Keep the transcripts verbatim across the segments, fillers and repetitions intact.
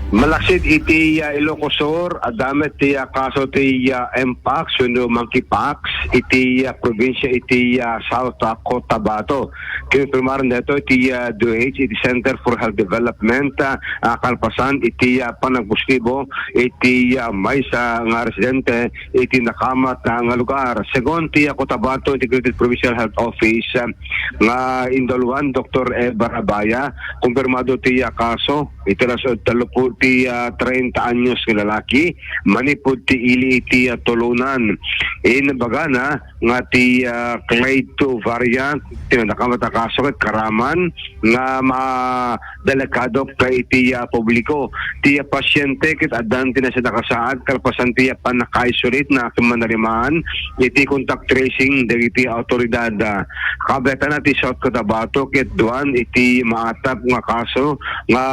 Malaksid iti, ah, Ilocos Sur, adda met ti, ah, kaso ti, ah, Mpox wenno monkeypox iti, ah, probinsia iti, ah, South, ah, Cotabato. Kinonfirmar daytoy ti, ah, D O H iti Center for Health Development, ah, ah, kalpasan iti, ah, panagpositibo iti, ah, maysa nga residente iti nakamat, ah, nga lugar. Segun ti, ah, Cotabato Integrated Provincial Health Office, ah, nga indaluan, Doktor Eva Rabaya, kumpirmado ti, ah, kaso iti alas tallo puluh ti, ah, treinta anyos nga lalaki, manipud ti ili iti, ah, Tolonan. Inbagana nga ti, ah, clade two variant ti nakamat a kaso ket karaman nga madelikado iti, ah, publiko. Ti, ah, pasyente ket addan ti nasida kasaad kalpasan ti, ah, pannaka-isolate na ket manarimaan iti contact tracing dagiti awtoridad. Ah, kabiatna ti South Cotabato ket duan iti maatap nga kaso nga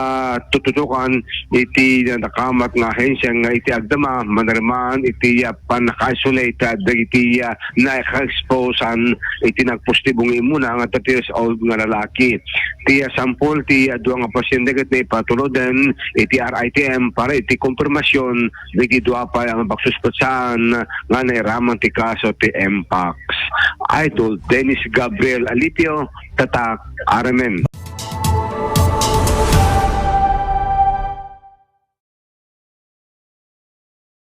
tututukan iti nakamat nga ahensya nga iti agdama manarimaan iti, ah, pannaka-isolate, ah, dagiti, ah, naka-exposean iti nagpositibo nga immuna nga thirty years old nga lalaki. Ti, ah, sampol ti, ah, dua nga pasyente ket naipatuloden iti R I T M para iti konfirmasion dagiti dua pay a pagsuspetsaan nga nairaman ti kaso ti Mpox. Idol Dennis Gabriel Alipio, Tatak, R M N.